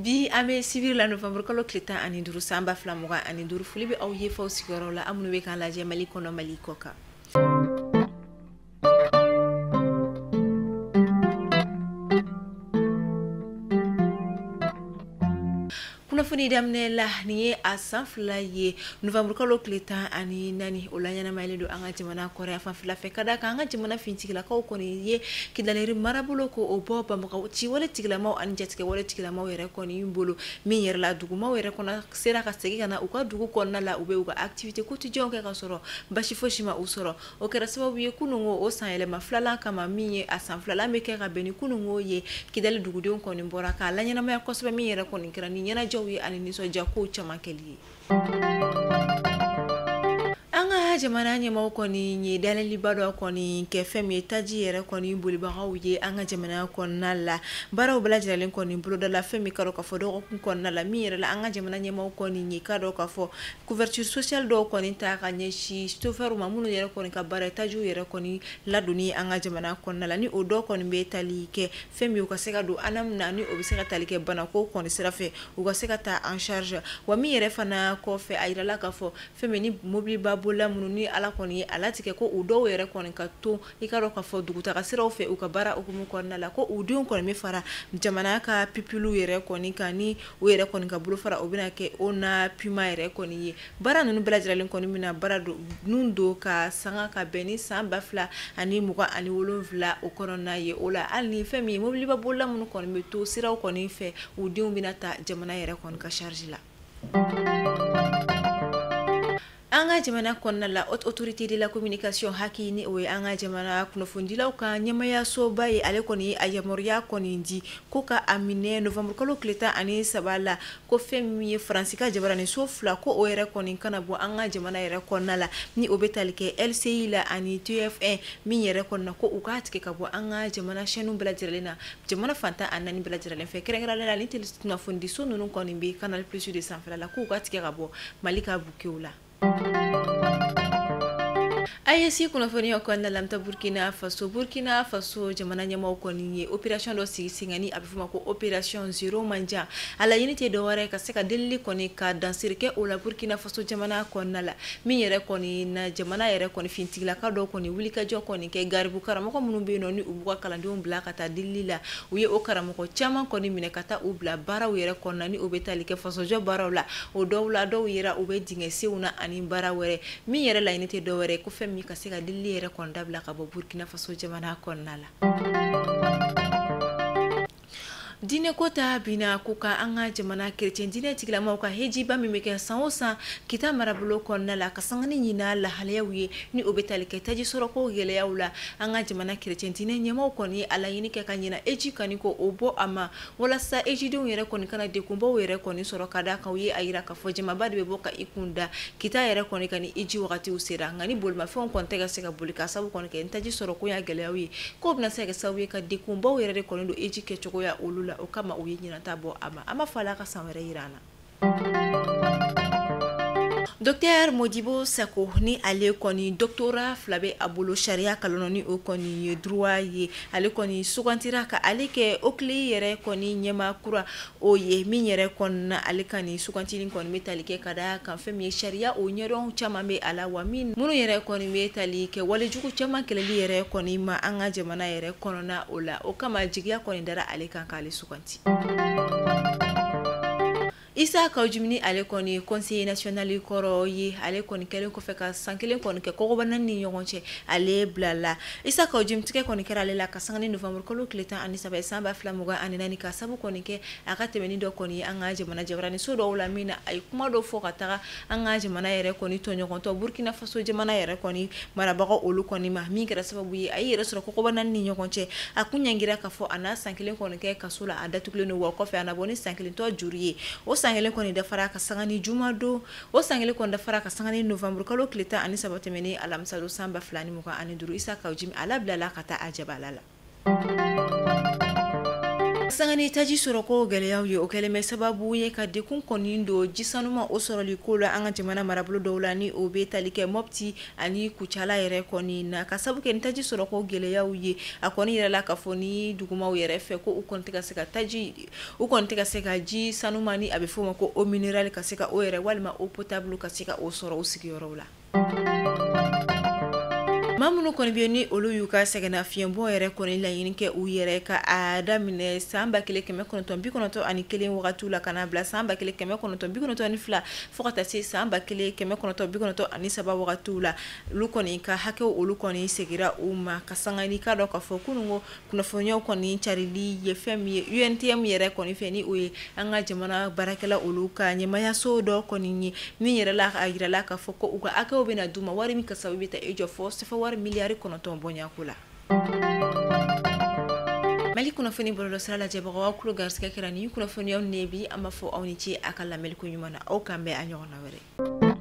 Bi an bɛ sibiri la, novembre kalo tile 15, san 2025. Foli bɛ aw ye f'aw sigiyɔrɔ la, aw minnu bɛ k'an lajɛ Mali kɔnɔ, Mali kɔ kan. Kunnafoni daminɛ la, nin ye a san 2 ye, novembre kalo tile 14, o la ɲɛnamayalen don an ka jamana kɔrɔya fanfɛla fɛ, ka da kan an ka jamana finitigilakaw kɔni ye Kidali marabolo ko o bɔ banbagaw ciwale tigilamaw ani jatigɛwale tigilamaw yɛrɛ kɔni bolo, min yɛrɛ la dugumaw yɛrɛ kɔnɔ sera ka segin ka na u ka dugu kɔnɔna la, u bɛ u ka activité quotidien kɛ ka sɔrɔ basi fosi ma u sɔrɔ. O kɛra sababu ye kunungo o san yɛlɛma filanan kama, min ye a san filanan bɛ kɛ ka bɛn ni kunungo ye, Kidali dugudenw kɔni bɔra k'a la ɲɛnamaya kosɛbɛ, min yɛrɛ kɔni kɛra ni ɲɛnajɛw ye ani nisɔndiya kow caman kɛli ye. An ka jamana ɲɛmaaw kɔni ye dayɛlɛliba dɔ kɔni kɛ fɛn min ye taji yɛrɛ kɔni bolibagaw ye an ka jamana kɔnɔna la. Baaraw bɛɛ lajɛlen kɔni boloda la fɛn min ka dɔn k'a fɔ dɔgɔkun kɔnɔna la, min yɛrɛ la an ka jamana ɲɛmaaw kɔni ye ka dɔn k'a fɔ couverture sociale dɔw kɔni ta ka ɲɛsin chauffeur ma, minnu yɛrɛ kɔni ka baara ye tajiw yɛrɛ kɔni ladonni an ka jamana kɔnɔna la, ni o dɔw kɔni bɛ tali kɛ fɛn min u ka se ka don ANAM na, ni o bɛ se ka tali kɛ banako kɔni sira fɛ, u ka se ka ta en charge. Wa min yɛrɛ fana kɔfɛ, a yirala k'a fɔ fɛn min ni mobiliba bolila minnu ni Ala kɔni ye a latigɛ ko u dɔw yɛrɛ kɔni ka to i ka dɔn k'a fɔ dugutaga siraw fɛ u ka baara hukumu kɔnɔna la, ko u denw kɔni bɛ fara jamana ka pupilles yɛrɛ kɔni kan, ni u yɛrɛ kɔni ka bolofara o bɛna kɛ ONAPUMA yɛrɛ kɔni ye. Baara ninnu bɛɛ lajɛlen kɔni bɛna baara nun don ka sanga ka bɛn ni san 2027 o kɔnɔna ye. O la hali ni fɛn min ye mobiliba bolila minnu kɔni bɛ to siraw kɔni fɛ, u denw bɛna ta jamana yɛrɛ kɔni ka charge la. An ka jamana kɔnɔna la, haute autorité de la communication HAC, ni o ye an ka jamana kunnafonidilaw ka ɲɛmayasoba ye, ale kɔni ye a yamaruya kɔni di ko ka a minɛ novembre kalo tile 13 la, ko fɛn min ye Faransi ka jabaraninso 2 ko o yɛrɛ kɔni kana bɔ an ka jamana yɛrɛ kɔnɔna la, ni o bɛ tali kɛ LCI la ani TF1, min yɛrɛ kɔnɔna ko u k'a tigɛ ka bɔ an ka jamana chaîne bɛɛ lajɛlen na, jamana fan 14 bɛɛ lajɛlen fɛ, kɛrɛnkɛrɛnnenya la ni kunnafonidiso ninnu kɔni bɛ Canal Plus de sanfɛla la, k'u ka tigɛ ka bɔ Mali ka bouquetw la. AES kunnafoniyaw kɔnɔna la, an bɛ taa Burkina Faso. Burkina Faso jamana ɲɛmaaw kɔni ye opération dɔ sigi sen kan, ni a bɛ f'o ma ko opération zéro mendiant. A laɲini tɛ dɔwɛrɛ ka se ka delili kɔni ka dansiri kɛ o la Burkina Faso jamana kɔnɔna la, min yɛrɛ kɔni na jamana yɛrɛ kɔni finitigilaka dɔw kɔni wulikajɔ kɔni kɛ garibu karamɔgɔ minnu bɛ yen nɔ, ni u b'u ka kalandenw bila ka taa delili la, u ye o karamɔgɔ caman kɔni minɛ ka taa u bila baaraw yɛrɛ kɔnɔna, ni o bɛ tali kɛ fasojɔ baaraw la. O dɔw la, dɔw yɛrɛ u bɛ dingɛ senw na ani baara wɛrɛ, min yɛrɛ laɲini tɛ dɔwɛrɛ ko fɛn min ka se ka delili yɛrɛ kɔni dabila ka bɔ Burkina Faso jamana kɔnɔna la. Diinɛ ko ta bina ko ka an ka jamana chrétien diinɛ tigilamaw ka hejiba min bɛ kɛ san o san Kita marabolo kɔnɔna la, ka sanga ni ɲina lahalayaw ye, ni o bɛ tali kɛ taji sɔrɔko gɛlɛyaw la, an ka jamana chrétien diinɛ ɲɛmaaw kɔni ye a laɲini kɛ ka ɲina heji kani ko o bɔ a ma, walasa hejidenw yɛrɛ kɔni kana dekunbaw yɛrɛ kɔni sɔrɔ, ka da kan u ye a yira k'a fɔ jamaba de bɛ bɔ ka i kun da Kita yɛrɛ kɔni kan ni heji wagatiw sera, nka ni bolimafɛnw kɔni tɛ ka se ka boli ka sababu kɔni kɛ ni taji sɔrɔko y'a gɛlɛyaw ye, k'o bɛna se ka kɛ sababu ye ka dekunbaw yɛrɛ de kɔni don heji kɛcogoya olu la. O kama u ye ɲinata bɔ a ma. An b'a fɔ Ala ka san wɛrɛ yira an na. Docteur Modibo Sako, ni ale kɔni doctorat 2 bɛ a bolo sariya kalan, ni o kɔni ye droit ye, ale kɔni sugantira ka ale kɛ OCLEI yɛrɛ kɔni ɲɛmaa kura o ye, min yɛrɛ kɔni na ale ka nin sugantili kɔni bɛ tali kɛ ka da kan fɛn min ye sariya o ɲɛdɔn caman bɛ a la, wa min minnu yɛrɛ kɔni bɛ tali kɛ walejugu caman kɛlɛli yɛrɛ kɔni ma an ka jamana yɛrɛ kɔnɔna o la. O kama jigiya kɔni dara ale kan k'ale suganti. Isa Kaou Djim, ni ale kɔni conseiller national kɔrɔ ye, ale kɔni kɛlen kɔfɛ ka san 1 kɔni kɛ kɔgɔbana ni ɲɔgɔn cɛ, ale bilala. Isa Kaou Djim tigɛ kɔni kɛra ale la ka sanga ni novembre kalo tile 13 san 2024, ka sabu kɔni kɛ a ka tɛmɛni dɔ kɔni ye an ka jamana jabaraniso dɔw la, min na a ye kuma dɔ fɔ ka taga an ka jamana yɛrɛ kɔni tɔɲɔgɔntɔ Burkina Faso jamana yɛrɛ kɔni marabagaw olu kɔni ma, min kɛra sababu ye a y'i yɛrɛ sɔrɔ kɔgɔbana ni ɲɔgɔn cɛ. A kun ɲangira k'a fɔ a n'a san 1 kɔni kɛ kaso la, a datugulen don, wa kɔfɛ a na bɔ ni san 1 tɔ juru ye. O san 1 kɔni dafara ka sanga ni jumadon, o san 1 kɔni dafara ka sanga ni novembre kalo tile 13 tɛmɛnen alamisa don san 2025. Isa Kaou Djim a labilala ka taa a jabala la. sanga ni taji sɔrɔko gɛlɛyaw ye, o kɛlen bɛ sababu ye ka dekun kɔni don ji sanuma o sɔrɔli ko la an ka jamana marabolo dɔw la, ni o bɛ tali kɛ Mopti ani Kucala yɛrɛ kɔni na. Ka sabu kɛ ni taji sɔrɔko gɛlɛyaw ye, a kɔni yɛrɛ la k'a fɔ ni dugumaw yɛrɛ fɛ ko u kɔni tɛ ka se ka taji, u kɔni tɛ ka se ka ji sanuma, ni a bɛ f'o ma ko eau minérale, ka se ka o yɛrɛ walima eau potable, ka se ka o sɔrɔ u sigiyɔrɔw la. Maa minnu kɔni bɛ ni olu y'u ka sɛgɛnnafiɲɛbɔ yɛrɛ kɔni laɲini kɛ u yɛrɛ ka a daminɛ san 1991 wagati la ka na bila san 1992, fo ka taa se san 1993 wagatiw la, olu kɔni ka hakɛw, olu kɔni segira u ma. Ka sanga ni k'a dɔn k'a fɔ kununko kunnafoniyaw kɔni carili ye fɛn min ye UNTM yɛrɛ kɔni fɛ, ni o ye an ka jamana baarakɛla olu ka ɲɛmayaso dɔ kɔni ye, min yɛrɛ la a yirala k'a fɔ ko u ka hakɛw bɛna d'u ma, wari min kasabi bɛ taa i jɔ fɔ CFA wari miliyari 9 bɔɲɔgɔnko la. Mali kunnafoni bɔlɔlɔsira lajɛbagaw, aw tulo garisɛgɛ kɛra ni kunnafoniyaw ne bi. An b'a fɔ aw ni ce a ka lamɛnliko ɲuman na. Aw kan bɛn a ɲɔgɔnna wɛrɛ.